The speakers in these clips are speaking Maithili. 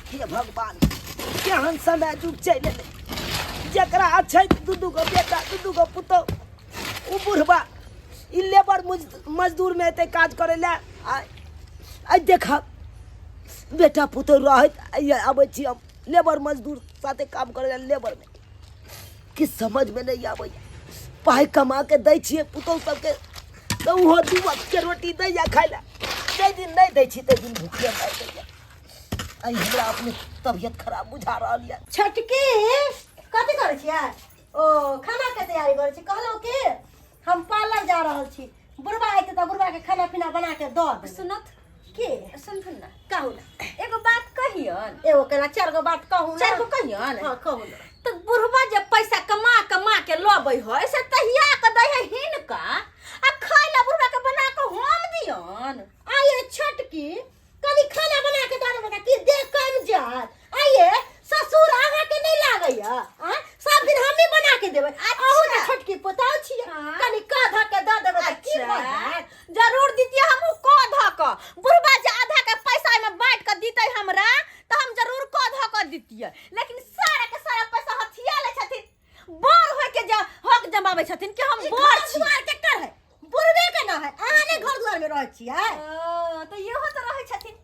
हे भगवान, केहन समय जुग चलि एलै, जकरा छै दू दू गो बेटा, दू दू गो पुतोहु, ओ बुढ़बा ई लेबर मजदूरमे एतै काज करै लए। आ आइ देखब बेटा पुतोहु रहैत आइ आबै छी हम लेबर मजदूर साथे काम करै लए लेबरमे। किछु समझमे नहि आबैए। पाइ कमा कऽ दै छियै पुतोहु सबके तऽ ओहो दू वक्तके रोटी दैए खाइ लए, जाहि दिन नहि दै छी ताहि दिन भूखे मारि दैए। आइ हमरा अपने तबियत खराब बुझा रहल यऽ। छोटकी, कथी करै छियै? ओ खाना के तैयारी करै छी। कहलहुँ कि हम पार्लर जा रहल छी, बुढ़बा अयतै तऽ बुढ़बा के खाना पीना बना के दऽ देबै। सुनत की? सुनथुन ने। कहू ने। एगो बात कहियन। एगो केना, चारि गो बात कहू ने। चारि गो कहियन। हाँ, कहू ने। तऽ बुढ़बा जे पैसा कमा कमा के लबै है से तहिया के दै है हिनका, आ खाय ला बुढ़बा के बना के हम दियन। आये छोटकी, कनि खाना बना के दऽ देबै तऽ की देह कम जायत? आये ससुर, अहाँके नहि लागैया? आँय, सब दिन हमही बना के देबै? अहूँ तऽ छोटकी पुतहु छियै। कनि कह धऽ के दऽ देबै तऽ की भऽ जायत? जरूर दितियै हमहूँ कह धऽ कऽ। बुढ़बा जे आधा के पैसा एहिमे बाँटि कऽ दितै हमरा तऽ हम जरूर कह धऽ कऽ दितियै, लेकिन सारा के सारा पैसा हथिया लै छथिन। बड़ होय के जे हक जमाबै छथिन कि हम ई बड़ घर छी। दुआर केकर है? बुढ़बे के ना है? अहाँ नहि घर दुआर में रहै छियै? ओ, तऽ इहो तऽ रहै छथिन,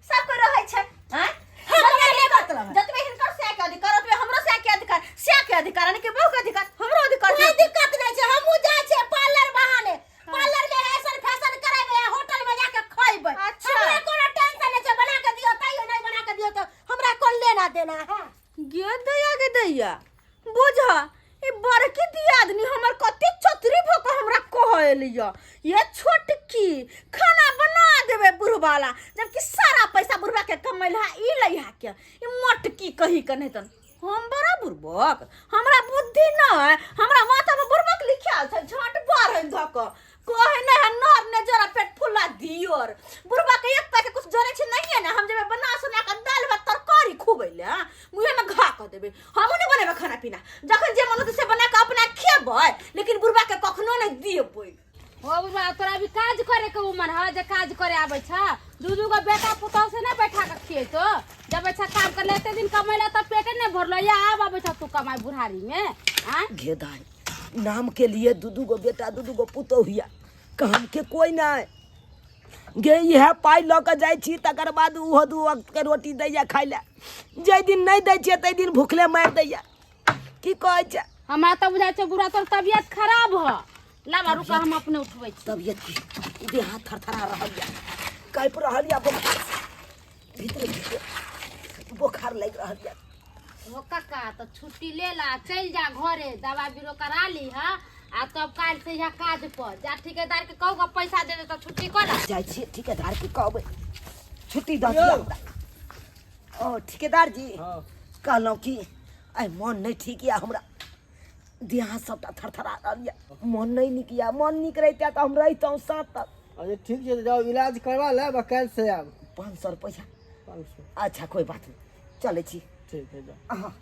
सबके रहै छै। आँय? हमरा जतबे नहि हिनकर- मतलब है। जतबे हिनकर सएह के अधिकार, ओतबे हमरो सएह के अधिकार, सएह के अधिकार, यानी कि बहू के अधिकार, हमरो अधिकार कोई छै। दिक्कत नहीं छै, हमहूँ जाइ छियै पार्लर बहाने, पार्लर में ऐसन फैशन करेबै आ होटल में जाके खइबै। हमरा कोनो टेंशन नहीं छै, बना के दियौ तैयो, नहीं बना के दियौ तऽ हमरा कोन लेना देना है। गे दैया, गे दैया, बुझ ई बड़की दियादनी हमर कते चतुरी भऽ कऽ हमरा कहल यऽ, ये छोटकी खाना बना देबै बुढ़वाला, जबकि सारा पैसा बुढ़वा के कमैल है ई लैहा के। ई मोटकी कही के नहीं तन हम बड़ा बुड़बक, हमरा बुद्धि नहीं, हमरा माथा में बुड़बक लिखायल छै। झट बढ़ धऽ कऽ कहे नहीं है नर ने जरा पेट फुला दियोर। बुढ़बा के एक पैके कुछ जरे छै नहीं है ने। हम जेबै बना सुना के दाल भात तरकारी खुबै ले, मुँहे में घा कऽ देबै। हमहूँ नहि बनेबै खाना पीना, जखन जे मन होतै से बना कऽ अपना खेबै, लेकिन बुढ़बा के कखनो नहि देबै। हो बुढ़बा, तोरा अभी काज करे के उमर है जे काज करे आबै छ? दू दू गो बेटा पुतहु से नहीं बैठा के खियेतो? जब अच्छा काम कर लेते दिन कमैला तब पेटे नहीं भरलो, या आब आबै छ तू कमाई बुढ़ारी में? आँय? घे दाइ, नाम के लिए दू दू गो बेटा, दू दू गो पुतोहु हिया, काम के कोई नहीं गे। इएह पाइ लऽ कऽ जाइ छी, तकर बाद ओहो दू वक्त के रोटी दैया खाइ लए, जाहि दिन नहि दै छियै ताहि दिन भूखले मारि दैया। की कहै छै? हमरा तऽ बुझाइ छै बुढ़ा तोर तबियत खराब ह। लाबा, रुका, हम अपने उठबै छी। तबियत की, देह हाथ थरथरा रहल यऽ, काँपि रहल यऽ, बोखार भीतरे भीतरे बोखार लागि रहल यऽ। हो काका, तऽ छुट्टी ले ला, चलि जा घरे, दवा बीरो करा ली हा, आ तब काल्हि से यहाँ काज पर जा। ठेकेदार के कहू पैसा दे दे तऽ छुट्टी कर ला। जाइ छियै ठेकेदार के कहबै छुट्टी दऽ दिअ हमरा। ओ ठेकेदार जी। हाँ। कहलहुँ कि आइ मन नहि ठीक यऽ, हमरा देह हाथ सबटा थरथरा रहल यऽ, मन नहि नीक यऽ। मन नीक रहितै तऽ हम रहितहुँ साँझ तक। अच्छा ठीक छै, तऽ जाउ इलाज करवा लेब आ काल्हि से आयब। 500 रुपैआ। 500। अच्छा कोइ बात नहि, चलै छी। ठीक है, जाउ। हाँ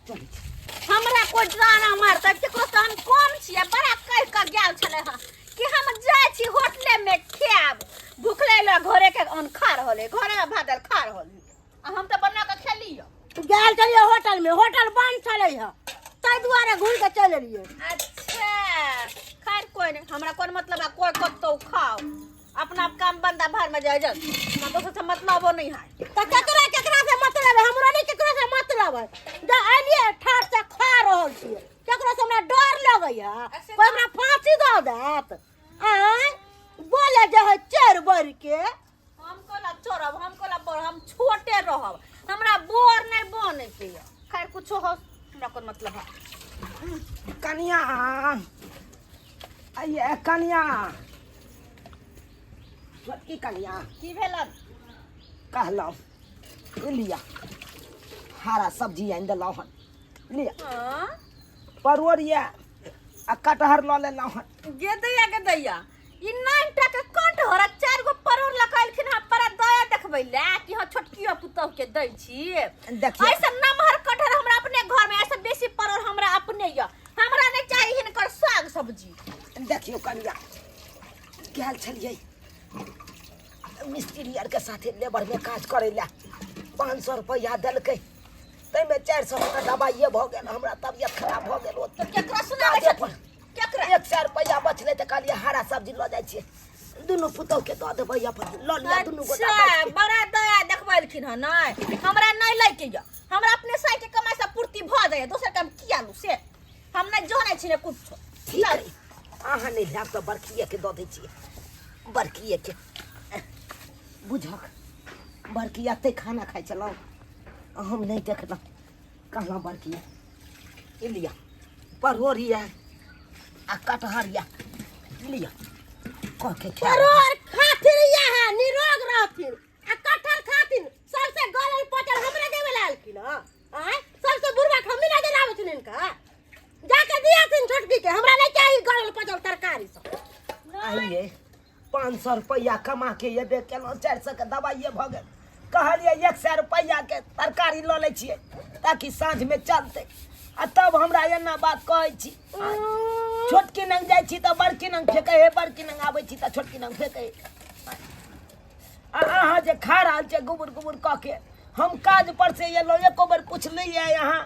चलै छी। हमरा कोइ ताना मारतै? केकरो से हम कम छियै? बड़ा कहि कऽ गेल छलै हँ कि हम जाइ छी होटले में खायब, भुखले लए घरे के अन्न खा रहल है, घरे में भात दालि खा रहल है, आ हम तऽ बना कऽ खेलियै। गेल छलियै होटल में, होटल बंद छलै हँ, ताहि दुआरे घुरि के चलि एलियै। अच्छा खैर कोइ नहि, हमरा कोन मतलब है कोइ कतौ खाओ, अपना काम बंदा भार में जाय जल, हमरा दोसर से मतलबो नहीं है। तऽ केकरा केकरा से मतलब है? हमरा नहि केकरो से मतलब है। जब एलियै ठाठ से खा रहल छियै, केकरो से हमरा डर लगैया? कोइ हमरा फांसी दऽ देत? आँय, बोले जे है चढ़ बढ़ के। हम कोला चढ़ब, हम कोला बड़, हम छोटे रहब, हमरा बोर नहीं बने के ये। खैर कुछो हो, हमरा कोन मतलब है। कनिया, आइए कनिया, छोटकी कनिया। की भेलन? कहलहुँ ई लिअ, हरा सब्जी आनि देलहुँ हन, लिअ। हाँ? परोड़ यऽ आ कटहर लऽ लेलहुँ हन। गे दैया, गे दैया, ई 9 टा के कटहर आ चारि गो परोड़ लऽ कऽ एलखिन हँ बड़ा दया देखबै लए कि हँ छोटकियो पुतोह के दै छी। देखियौ। ऐसे नमहर कटहर हमरा अपने घर में, ऐसे बेसी परोड़ हमरा अपने यऽ, हमरा नहि चाही हिनकर साग सब्जी। देखियौ कनिया, गेल छलियै मिस्त्री आरके साथे लेबरमे काज करै लए। 500 रुपैआ देलकै, ताहिमे 400 टका दबाइए भऽ गेल। हमरा तबियत खराब भऽ गेल। ओतऽ केकरा सुनाबै काजे छथिन? पर। केकरा? 100 रुपैआ बचलै तऽ कहलियै हरा सब्जी लऽ जाइ छियै, दुनू पुतौहके दऽ देबै, अपन लऽ लिअ दुनू गोटा अच्छा बैठ के। बड़ा दया देखबेलखिन हँ। नहि, हमरा नहि लैके यऽ, हमरा अपने साइके के कमाइ से पूर्ति भऽ जाइए, दोसर काम किया लू से हम नहि जानै छी ने कुछो। ठीक है, अहाँ नहि लायब तऽ बड़किएके दऽ दै छियै, बड़किएके बुझक। बड़की एते खाना खाइ छलहुँ, हम नहि देखलहुँ। कहलहुँ बड़की, ई लिअ परोड़ यऽ आ कटहर यऽ, लिअ कह के खाय। परोड़ खाथिन इएह निरोग रहथिन आ कटहर खाथिन सबसे गलल पचल हमरे देवे ला आलखिन हँ। आँय, सबसे बुढ़वा के हमही ना देलाबै छथिन, इनका जाके दियाथिन छोटकी के, हमरा नहीं चाही गलल पचल तरकारी सब। आइए 500 रुपैआ कमा के एबे केलहुँ, 400 के दबाइए भऽ गेल। कहलियै 100 रुपैआके तरकारी लऽ लै छियै ताकि साँझमे चलतै, आ तब हमरा एना बात कहै छी। छोटकी नंग जाइ छी तऽ बड़की नंग फेकै हे, बड़की नंग आबै छी तऽ छोटकी नंग फेकै हे। आ अहाँ जे खा रहल छियै गुबुर गुबुर कऽ के, हम काज पर से एलहुँ, एको बेर पुछलियै अहाँ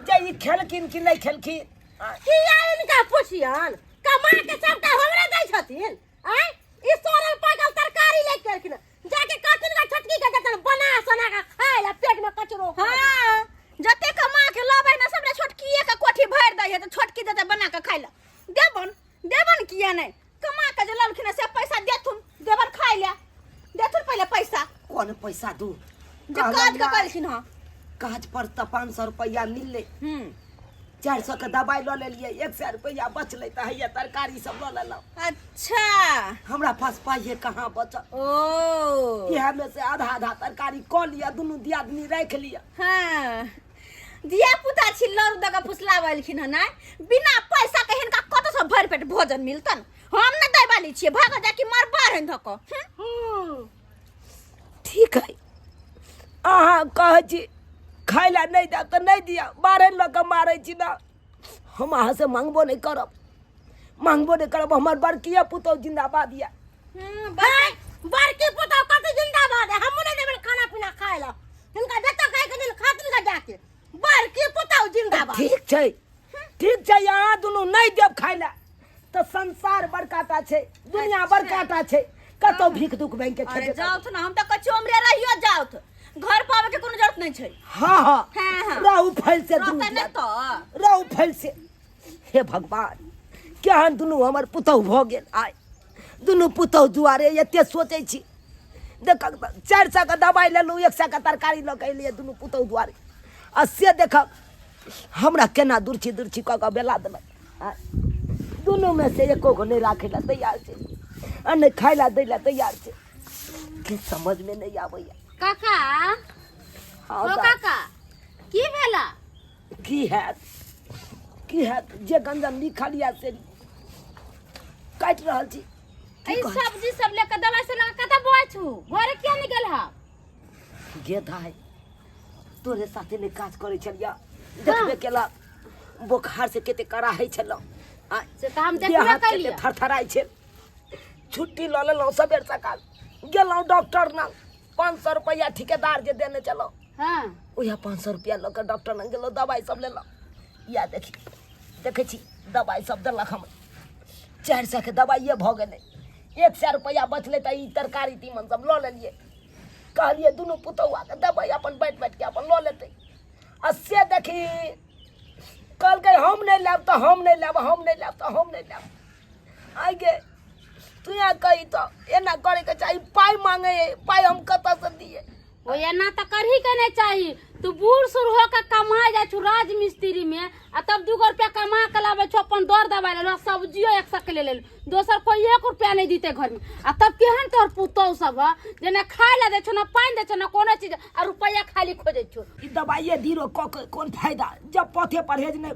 जे ई खेलखिन कि नहि खेलखिन? किया इनका पुछियन, कमा के सबटा हमरे दै छथिन। आँय, ई सड़ल पकल तरकारी ले के एलखिन, जाके कहथिन का छोटकी के देतन बना सना के खाय ला, पेट में कचरो। हाँ, जते कमा के लबै ने सबटा छोटकीए के कोठी भरि दै है, तऽ छोटकी देतै बना के खाय ला। देबन देबन किया नहि, कमा के जे ललखिन से पैसा देथुन, देबन खाय ला, देथुन पहिले पैसा। कोन पैसा दू? जे काज के कलखिन हँ। काज पर तऽ 500 रुपैआ मिललै, 400 के दबाइ लऽ लेलियै, 100 रुपैआ बचलै तऽ हैया तरकारी सब लऽ लेलहुँ। अच्छा। हमरा पास पाइए कहाँ बचल। ओ इएह में से आधा आधा तरकारी कऽ लिअ, दुनू दियादनी राखि लिअ। हाँ, धिया पुता छी, लड़ू दऽ कऽ फुसलाबलखिन हँ। नहि, बिना पैसा के हिनका कतऽ से भरि पेट भोजन मिलतन? हम नहि दै वाली छियै, भागो जाकि मार बाढ़ धऽ कऽ। ठीक है, अहाँ कहै छी खाय लए नहि देब तऽ नहि दिअ, बारह लऽ कऽ मारै छी ने। हम अहाँसँ मांगबो नहि करब, मांगबो नहि करब। हमर बड़किए पुतहु जिंदाबाद यऽ। बड़की पुतहु कथी जिंदाबाद है, हमहूँ नहि देबै खाना पीना खाय लए हिनका, जतऽ खायके दिन खाथिन का जाके, बड़की पुतहु जिंदाबाद। ठीक छै, ठीक छै, अहाँ दुनू नहि देब खाय लए तऽ संसार बड़काटा छै, दुनिया बड़काटा छै, कतौ भीख दुख बैंक के अरे खेबे करबै। जाउथ ना, हम तऽ कहै उमरे रहियो जाउथ, घर पावे के कोनो जरूरत नहीं छै। हाँ हाँ। हाँ, हाँ। रहू फैल से दुनू रहतै नहि दियाद। तऽ रहू फैल से। हे भगवान, केहन दुनू हमर पुतहु भऽ गेल आइ। दुनू पुतहु दुआरे एते सोचै छी। देखक तऽ 400 के दबाइ लेलहुँ, 100 के तरकारी लऽ कऽ एलियै दुनू पुतहु दुआरे, आ से देखक हमरा केना दुर्छी दुर्छी कऽ कऽ बेला देलक। आँय, दुनूमे से एको गो नहि राखै लए तैयार छै आ नहि खाय लए दै लए तैयार छै। किछु समझमे नहि आबैया। काका। हँ, ओ दाइ। काका, की भेला? की हैत, की हैत, जे गंजन लिखल यऽ से काटि रहल छी। की ई कहै छी? सब्जी सब लेके दवाई सब लेके कतऽ बौआइ छु? घरे किया नहि गेल हा? गे दाइ, तोरे साथे नहि काज करै छलियै, देखबे केलक बोखार से कते कराहै छलहुँ। आँय, से तऽ हम देह देखबे हाथ कते केलियै। थरथराइ छै। छुट्टी लऽ लेलहुँ, सबेर सकाल गेलहुँ डॉक्टर लग। 500 रुपैआ ठिकेदार जे देने छलहुँ, उएह 500 रुपैआ लऽ कऽ डॉक्टर लग गेलहुँ, दबाइ सब लेलहुँ। इएह देखी, देखै छी दबाइ सब देलक हमरा। 400 के दबाइए भऽ गेलै, 100 रुपैआ बचलै तऽ ई तरकारी तीमन सब लऽ लेलियै। कहलियै दुनू पुतहुआके देबै, अपन बाँटि बाँटिके अपन लऽ लेतै, आ से देखी कहलकै हम नहि लेब तऽ हम नहि लेब, हम नहि लेब तऽ हम नहि लेब। आइ गे तू यहाँ कही तऽ एना करैके चाही? पाइ मांगे, पाइ हम कतऽसँ दियै? ओ एना तऽ करही के नहीं चाही। तू बूढ़ सूढ़ होके कमा जाइ छु राजमिस्त्री में, आ तब 2 रुपया कमा के लाबै छु, अपन दर दवाई लेलु, सब्जियो 100 के ले लेलु, दोसर कोई 1 रुपया नहीं दीते घर में। आ तब केहन तोहर पुतहु सब ह जे ना खाय ला दै छौ, ना पानि दै छौ, ना कोनो चीज, आ रुपया खाली खोजै छौ। ई दवाइए धीरो कऽ के कोन फायदा जब पथे परहेज नहि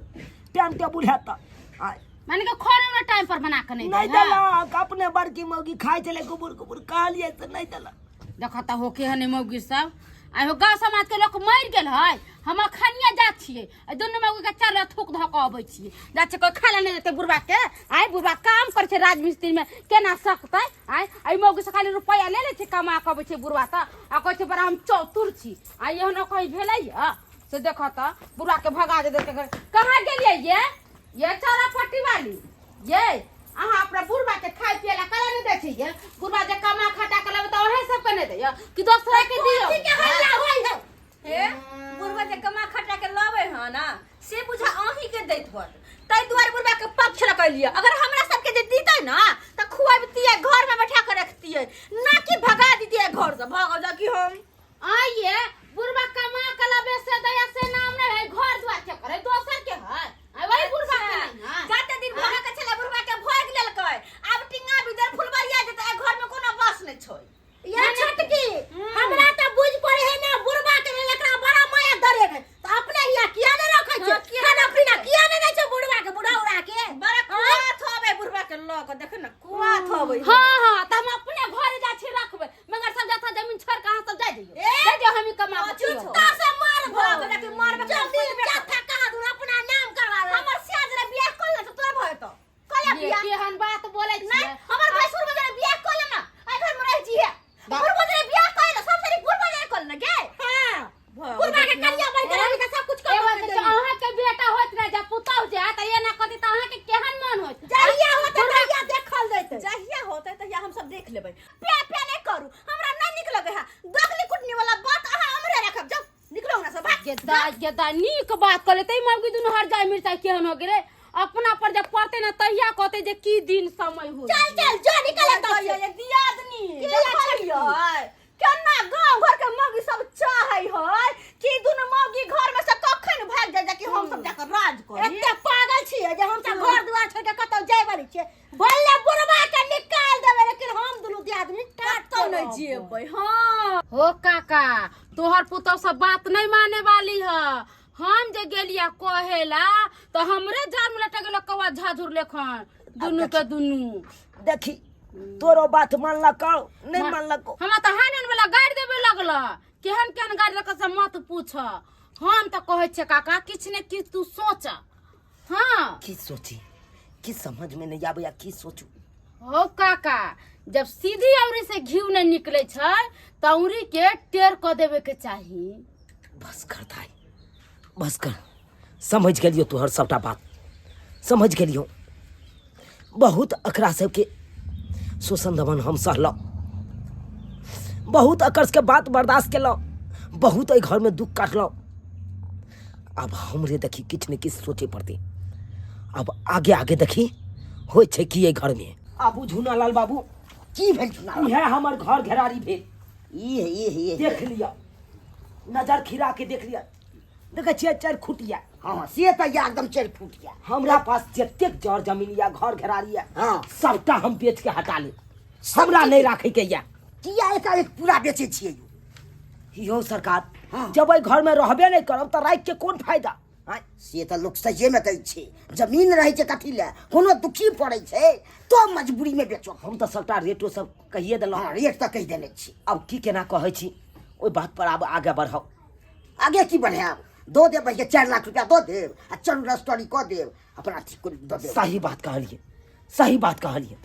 टाइम टेबुल हैत तऽ आय। माने के खाना उना टाइम पर बना के नहीं नहीं दै है। देलक, अपने बड़की मौगी खाइ छलै गुबुर गुबुर, कहलियै से नहि देलक। देखऽ तऽ होके हन मौगी सब, आइ हो गाँव समाज के लोक मरि गेल है, हम अखनिया जा छियै आ दुनू मौगी के चल थूक धऽ कऽ अबै छियै। जा छियै कोइ खाय लए नहि देतै बुढ़बा के। आइ बुढ़बा काम करै छै राजमिस्त्री में, केना सकतै? आइ एहि मौगी से खाली रुपैआ ले लै छै, कमा कऽ अबै छै बुढ़बा तऽ आ कहै छै बड़ा हम चतुर छी। आ एहनो कहीं भेलै यऽ से देखऽ तऽ बुढ़बा के भगा दे देतै। कहाँ गेलियै ये ये चारा पट्टी वाली? ये अहाँ अपना बुढ़बा के खाय पिए ला कला नहीं दै छियै? बुढ़बा जे कमा खटा के लाबै तऽ अहें सबके नहि दैया कि दोसरा के दियौ? के हल्ला होय है? हे बुढ़बा जे कमा खटा के लबै हँ ना, से बुझा अहीं के दैत होत, ताहि दुआरे बुढ़बा के पक्ष रखलियै। अगर हमरा सबके जे दीतै ना तऽ खुआबतियै, घर में बैठा के रखतियै, ना कि भगा दितियै घर से। भग जा कि हम आइए बुढ़बा कमा के लाबे से दया से नाम नहीं है, घर द्वार के करे दोसर के है। आइ वही बुढ़बा के नहीं है। कते दिन भगा के छलै बुढ़बा के, भागि लेलकै। आब टिंगा बिदर फुलबरिया जेतै, एहि घर में कोनो बस नहि छै। ये छोटकी, हमरा तऽ बुझ पड़े है ना, बुढ़बा के लेल एकरा बड़ा माया डरे है, तऽ अपने हिया किया नहि रखै छै? खाना पीना किया नहि दै छै बुढ़बा के, बुढ़ा उड़ा के? बड़ा कुआ थोबै बुढ़बा के लऽ के, देख ने कुआ थोबै। हाँ हाँ, तऽ हम अपने घर जा छी रखबै, मगर सब जथा जमीन छोड़ के अहाँ सब जाय दियौ, जाय दियौ, हम ही कमा के खियौ। जूता से मारबो। भाग जा के मारबे। जमीन जथा कहाँ दूर अपना नाम करवा ले। हमर सियाज रे बियाह कऽ ले तऽ तोरा भऽ जेतौ। कऽ ले ये बियाह। केहन बात बोलै नहीं, छियै? हमर भैंसुर बजरे बियाह कऽ ले ना, एहि घर में रह जिहे। बुढ़बो जरे बियाह कऽ ले, सब सरी बुढ़बो जरे कऽ ले ना गे। हाँ, बुढ़बा के कनिया बन के रहबी तऽ सब कुछ एगो कर देखियौ, अहाँके बेटा होइत ने जब पुतहु जायत तऽ एना कहती तऽ अहाँके केहन मन होइत? जहिया होतै तहिया देखल जैतै। जहिया होतै तहिया हम सब देख लेबै। प्या प्या नहि करू, हमरा नहि नीक लगै है दगली कुटनी वाला बात। अहाँ हमरे रखब, जाउ निकलो हमरा से, भाग। गेदा गेदा, नीक बात कहले तै मौगी दुनू हर जाय मिर्चाई केहन हो गेलै। अपना पर जब पड़ते ना तहिया कहते जे की दिन समय हो। चल चल जो, निकल एतऽ से। ये दियादनी की देखलियै केना गांव घर के मौगी सब चाहै है कि दुनू मौगी घर में से कखन भाग जाय, कि हम सब जाकर राज करी। एते पागल छियै जे हम सब घर दुआर छोड़ के कतौ जाय वाली छियै? भले बुढ़बा के निकाल देबै, लेकिन हम दुनू दियादनी कतौ नहि जेबै। हाँ हो काका, तोहर पुतहु सब बात नहीं माने वाली है। हम जे गेलिया कहेला तो हमरे जान में लटक गेलो कौआ झाझुर लेखन दुनू के दुनू। देखी, तोरो बात मानलकौ नहि मानलकौ? हमरा तऽ हान हान वाला गाड़ि देबे लगल, केहन केहन गाड़ि देलक से मत पूछ। हम तऽ कहै छियै काका, किछु ने किछु तू सोच। हाँ, की सोची? की समझ में नहीं आबैया, की सोचू? हो काका, जब सीधी औरी से घी नहीं निकले छै तऽ औरी के टेर कऽ देबे के चाही। बस कर दाई, बस कर। समझ गेलियो, तोहर सबटा बात समझ गेलियो। बहुत अकरा सबके शोषण दमन हम सहलहुँ, बहुत अकर सबके बात बर्दाश्त केलहुँ, बहुत एहि घरमे दुख काटलहुँ। आब हमरे देखी किछु ने किछु सोचे पड़तै। आब आगे आगे देखी होइ छै की एहि घरमे। आबू झूना लाल बाबू। की भेल झूना? इएह हमर घर घेरारी भेल। ई है, ई है, ई है। देख लिअ, नजर खिरा के देख लिअ। देखै छियै 4 खुटिया? हाँ, से तऽ या एकदम 4 फुटिया। हमरा पास जतेक जर जमीन या घर घेरारी या, हाँ, सबटा हम बेच के हटा लेब, हमरा नहीं राखे के या। किया एकाएक पूरा बेचै छियै यौ? यौ सरकार, हाँ। जब एहि घर में रहबे नहीं करब तऽ राखि के कोन फायदा? आँय, से तऽ लोक सहिएमे कहै छै, जमीन रहै छै कथी लए? कोनो दुखी पड़ै छै तो मजबूरीमे बेचो। हम तऽ सबटा रेटो सब कहिए देलहुँ। हाँ, रेट तऽ कहि देने छी। आब की केना कहै छी ओहि बात पर आब आगे बढ़ाउ। आगे की बढ़ायब? दऽ देब भैया, 4 लाख रुपया दऽ देब आ चलू रजिस्ट्री कऽ देब, अपना अथी दऽ देब। सही बात कहलियै, सही बात कहलियै।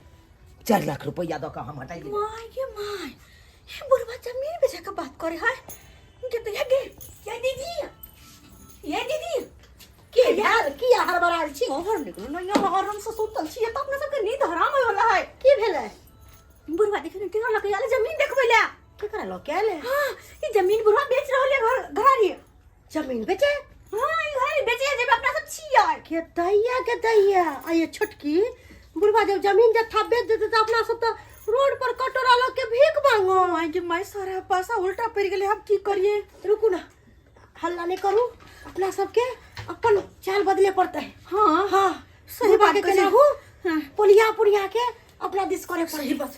4 लाख रुपया दऽ कऽ हम हटाइ लेब। My गे my, हे बुढ़वा जमीन बेचा के बात करे है। के तो ये गे, ये दीदी, ये दीदी। की भेल? की हड़बड़ायल छी? बाहर निकलो ना, यहाँ आराम से सुतल छी त अपना सबके नींद हराम होय वाला है। की भेलै? बुढ़वा देखे ने केना लके आले जमीन देखबै ला। केकरा लऽ के आले? हां, ई जमीन बुढ़वा बेच रहल है, घर घरारी। जमीन बेचे? हां, ई घरारी बेचे जेबे अपना सब छियै। के दैया, के दैया, आ ये छोटकी, बुढ़वा जब जमीन जत्था बेच देते तऽ अपना सब तऽ रोड पर कटोरा लऽ के भीख मांगो। My गे my, सारा पैसा उल्टा पड़ गेलै, हम की करिए? रुकू ना, हल्ला नहीं करू, अपना सबके अपन चाल बदले पड़तै। हाँ हाँ, सही बुढ़वा बात के कहै केनाहू हाँ। पुलिया पुड़िया के अपना दिस करे पड़तै। सही बात।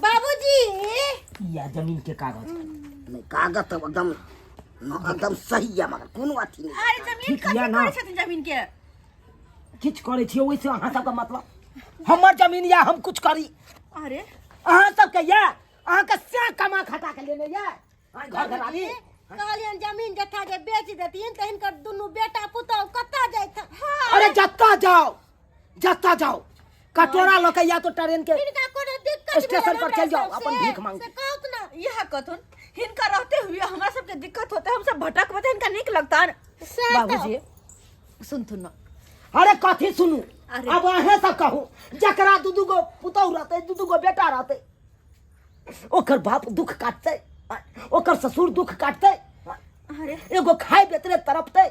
बाबूजी, या जमीन के कागज नहि, कागज तऽ एकदम एकदम सही यऽ, मगर कोनो अथी नहि। अरे जमीन ठीक कथी यऽ ना? करै छथिन जमीन के? किछु करै छियै ओहिसँ अहाँ सबके मतलब? हमर जमीन या हम कुछ करी। अरे अहाँ सबके या अहाँके से कमा खटा के लेने या आइ घर घरारी। कहलियन जमीन जथा जथा जे बेच देतिन तऽ हिनकर दुनू बेटा पुतहु कतऽ जाइत? अरे जत्ता जाओ, जत्ता जाओ, कटोरा लऽ के या तो ट्रेन के हिनका कोनो दिक्कत स्टेशन पर चलि जाओ, हमरा अपन सबसे? भीख मांग। से कहत ना। यह कथुन हिनका रहते हुए हमरा सबके दिक्कत होता है, हम सब भटक बते, हिनका नीक लगता न। से तऽ- बाबूजी सुनथुन न। अरे कथी सुनू? अरे। अब अहें सब कहू, जकरा दू दू गो पुतहु रहतै, दू दू गो बेटा रहतै, ओकर बाप दुख काटतै, ओकर ससुर दुख काटतै, अरे एगो खाय बेतरे तड़पतै।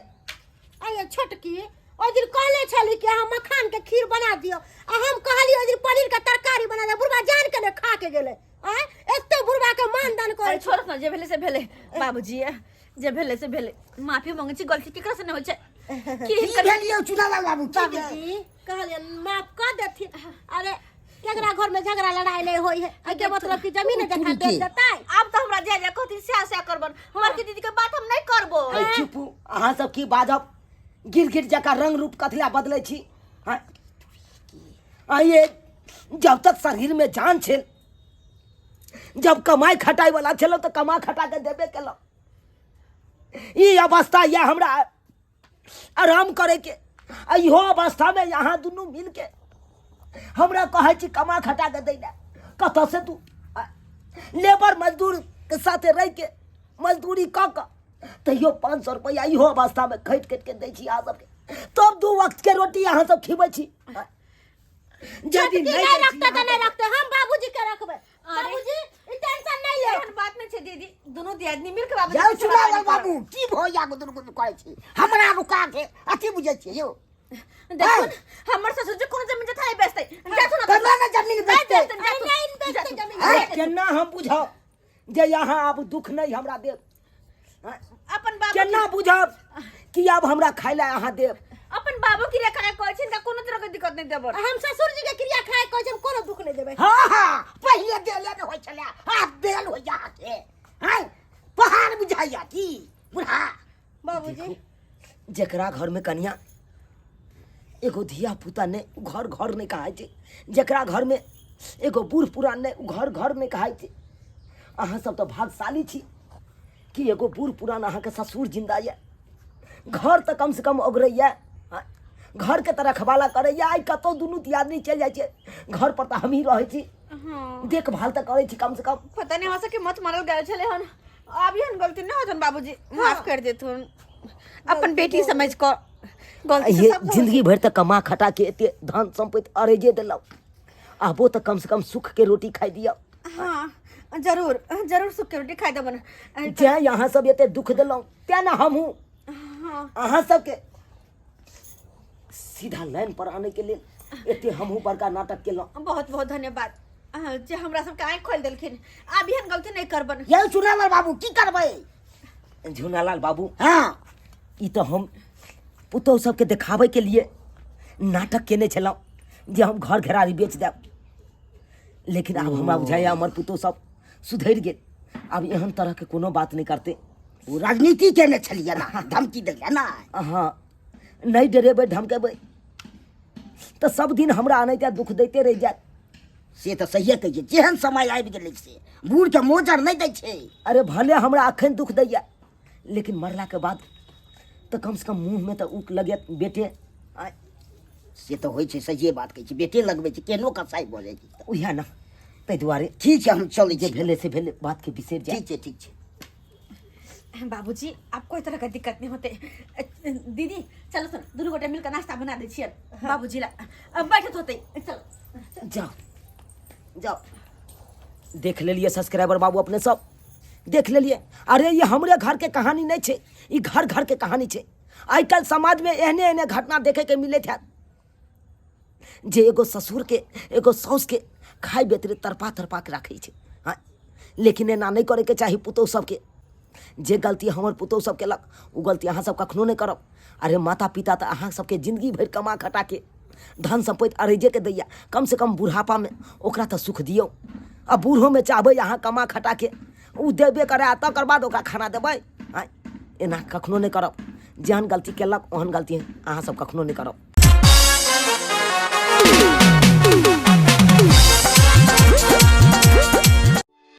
आइए छोटकी, ओहि दिन कहले छली कि अहाँ मखान के खीर बना दियौ, आ हम कहलियै ओहि दिन पनीर के तरकारी बना दियौ, बुढ़बा जान के ने खा के गेलै। आँय, एते बुढ़बा के मान दान करै अरे छोड़ न, जे भेलै से भेलै बाबूजी, जे भेलै से भेलै, माफी मांगै छी। गलती केकरा से नहि होइ छै की? की हिनकर भेल यौ चुनालाल बाबू, की भेल? बाबूजी कहलियै माफ कऽ देथिन। अरे केकरा घर में झगड़ा लड़ाई नहीं होई है, एके मतलब कि जमीन जथा तुरी बेच के। देतै। आब तऽ हमरा जे जे कहथिन सएह सएह करबन, हमर के दीदी के बात हम नहि करबो। अरे चुप, अहाँ सब की बाजब? गिरगिट जकाँ रंग रूप कथिला बदलै छी? हाँ? आइए जब तक शरीर में जान छे, जब कमाई खटाई वाला छलो तो कमा खटा के देबे केलहुँ। ई अवस्था यऽ हमरा आराम करे के, आ इहो अवस्था में यहाँ दुनू मिल के हमरा कहै छी कमा खटा के दै लए, कतऽ से तू? आ, लेबर मजदूर के साथे रहि के मजदूरी कऽ कऽ तैयो 500 रुपैआ इहो अवस्था में खटि खटि के दै छी अहाँ सबके, तब दू वक्त के रोटी अहाँ सब खिबै छी। यदि छोटकी नहि नहीं दै छी रखते अहाँ तऽ नहीं रखते, हम बाबूजी के रखबै। बाबूजी ई टेंशन नहीं ले। एहन बात नहीं छै दीदी, दुनू दियादनी मिल के बाबूजी यौ के सेवा चुनालाल पानी करब। बाबू, की भऽ या गुदुर गुदुर करै छी? हमरा रुका के अथी बुझै छियै यौ? देखू न, हमर ससुर जी कोनो जमीन जथा नहीं बेचतै, जाथु न। केना ने जमीन नहीं बेचतै? बेचतै, जाथु। नहीं बेचतै जमीन। अरे केना हम बुझब जे यहाँ आब दुख नहीं हमरा देब? हाँ? अपन बाबू केना बुझब कि आब हमरा खाय लए अहाँ देब? अपन बाबू क्रिया खाय कहै छै, हिनका कोनो तरह के दिक्कत नहीं देबर। हम ससुर जी के क्रिया खाए कहै छै, हम कोनो दुख नहीं देबै। हाँ हाँ, पहिले देले ने होइ छलै, आब देल होइया अहाँके। हैं, पहाड़ बुझाइया की बुढ़ा? बाबूजी जेकरा घर में कनिया एगो धिया पुता नहि, उ घर घर नहि कहाइ छै। जेकरा घर में एगो बूढ़ पुरान नहि, उ घर घर नहि कहाइ छै। अहाँ सब तऽ भाग्यशाली छी कि एगो बूढ़ पुरान अहाँके ससुर जिंदा यऽ, घर तऽ कम से कम ओगरैया, घरके तऽ रखवाला करैया। आइ कतहु दुनू दियादनी चलि जाइ छै, घर पर तऽ हमही रहै छी, देखभाल तऽ करै छी कम से कम। पता नहीं हमरा सबके मत मारल गेल छलै हन, आब एहन गलती नहि होतन बाबूजी, माफ कर देथुन अपन बेटी समझ कऽ। गलती ये तऽ सब जिंदगी भरि तऽ कमा खटा के एते धन सम्पत्ति अरेजे देलहुँ, आबो तऽ कम से कम सुख के रोटी खाइ दिअ। हाँ जरूर जरूर, सुख के रोटी खाइ देबन। जैं यहाँ सब एते दुख देलहुँ तें ने हमहूँ अहाँ सबके सीधा लाइन पर आने के लेल एते हमहूँ बड़का नाटक केलहुँ। बहुत बहुत धन्यवाद अहाँ जे हमरा सबके आँखि खोलि देलखिन, आब एहन गलती नहि करबन। यौ चुनालाल बाबू, की करबै? झुनालाल बाबू, हाँ, ई तऽ हम पुतहु सबके देखाबै के लिए नाटक केने छलहुँ जे हम घर घेरारी बेच देब, लेकिन आब हमरा बुझाइया हमर पुतहु सब सुधरि गेल, आब एहन तरहके कोनो बात नहि करतै। ओ राजनीति केने छलियै ना, धमकी दैला ना? अहाँ नहि डरेबै धमकेबै तऽ सब दिन हमरा अनैते दुख दैते रहि जायत। से तऽ सहिए कहै छै, जेहन समय आबि गेलै से बूढ़के मोजर नहि दै छै। अरे भले हमरा अखन दुख दैया, लेकिन मरलाके बाद तऽ कम से कम मुँहमे तऽ ऊक लगत बेटे। आँय, से तऽ होइ छै, सहिए बात कहै छै, बेटे लगबै छै, केहनो कसाइ भऽ जाइ छै। उएह ने, ताहि दुआरे ठीक छै, हम चलै जे छी। भेलै से भेलै, बातके बिसरि जाय। ठीक छै, ठीक छै। बाबूजी आब कोई तरह के दिक्कत नहीं होते। दीदी चलो सुन, दुनू गोटे मिलकर नाश्ता बना दै छियै बाबूजी ला, अब बैठत होते, चलो। जाओ जाओ, देख लेलिए सब्सक्राइबर बाबू, अपने सब देख लेलिए। अरे ये हमरे घर के कहानी नहीं छे, ई घर घर के कहानी छे। आइ काल्हि समाज में एहने एहने घटना देखे के मिलैत हैत जे एगो ससुर के एगो साउस के खाय बेतरे तड़पा तड़पा के राखै छै। हाँ, लेकिन एना नहि करैके चाही पुतोहु सबके। जे गलती हमर पुतोहु सब केलक ओ गलती अहाँ सब कखनो नहि करब। अरे माता पिता तऽ अहाँ सबके जिंदगी भरि कमा खटा के धन सम्पत्ति अरेजे के दैया, कम से कम बुढ़ापा में ओकरा तऽ सुख दियौ। आ बूढ़ोमे चाहबै अहाँ कमा खटा के ओ देबे करे आ तकर बाद ओकरा खाना देबै? आँय, एना कखनो नहि करब। जेहन गलती केलक ओहन गलती अहाँ सब कखनो नहि करब।